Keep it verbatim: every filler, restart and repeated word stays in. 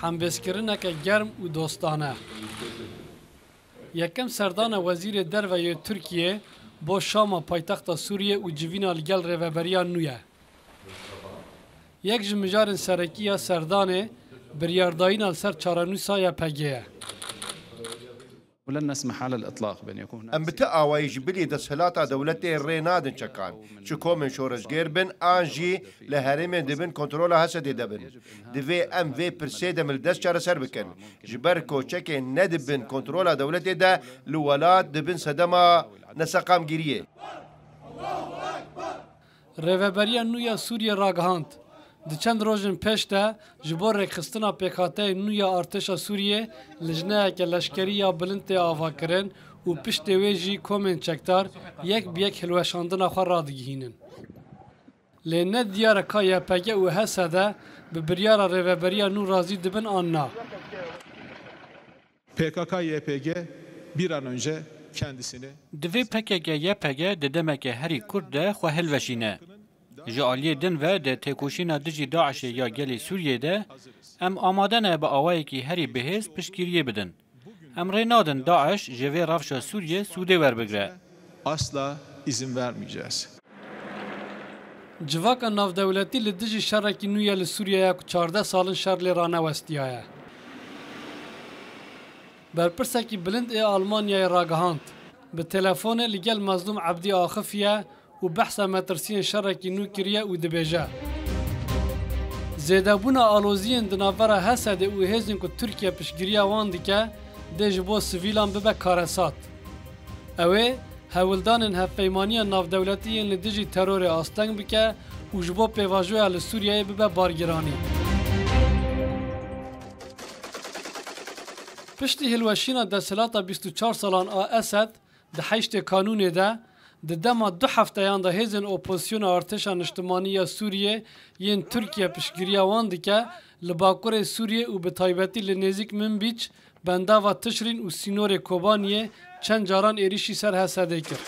Hembêzkirineke germ û dostane. Yekem serdana Wezîrê Derve yê Tirkiyê bo Şama, paytexta Sûriyê û civîna li gel rêveberiya nû ye. Yek ji mijarên serekî ya serdanê biryardayîna li ser çarenûsa Y P G ye. ولن نسمح على الإطلاق بأن يكون هناك Em bi ti awayî ji bilî desthilata dewletê rê nadin çekan, çi komên şoreşgêr bin an jî li herêmên di bin kontrola Hesedê de bin. Divê em vê pirsê demildest çareser bikin. Ji ber koçekên ne di bin kontrola dewletê de li welat dibin sedema neseqamgiriyê. Rêveberiya nû ya Sûriyê ragihand, di çend rojên pêş de ji bo rêkxistina pêkhateyên nû ya artêşa Sûriyê lijneyeke leşkerî ya bilind tê avakirin û piştê wê jî komên çekdar yek bi yek hilweşandina xwe radigihînin. Lê ne diyar e ka Y P G û H S D bi biryara rêveberiya nû razî dibin an na. P K K Y P G bir an önce kendisini Divê P K K Y P G di demeke herî kurt de xwe hilweşîne. Ji aliyê din ve di têkoşîna dijî DAIŞ'ê ya gelê Sûriyê de em amade ne bi awayekî herî bihêz piştgiriyê bidin. Em rê nadin DAIŞ ji vê rewşa Sûriyê sûdê werbigre. asla izin vermeyeceğiz. Civaka navdewletî li dijî şerekî nû ye li Sûriyeyê ku çardeh sal in şer lê ranewestiyaye. Berpirsekî bilind ê Almanyayê ragihand, bi telefonê li gel Mezlûm Ebdî axifiye û behsa metirsiyên şerekî nû kiriye û dibêje, zêdebûna aloziyên di navbera H S D û hêzên ku Tirkiye piştgiriya wan dike dê ji bo sivîlan bibe karesat. Ew ê hewldanên hevpeymaniya navdewletî yên li dijî terorê asteng bike û ji bo pêvajoya li Sûriyeyê bibe bargiranî. Piştî hilweşîna desthilata bîst û çar salan a Esed di heştê Kanûnê de, di dema du hefteyan de hêzên opozisyona artêşa niştimanî ya Sûriyê yên Tirkiye piştgiriya wan dike, li bakurê Sûriyê û bi taybetî li nêzîk Minbîc, bendava Tişrîn û sînorê Kobaniyê çend caran êrîşî ser H S D'ê kir.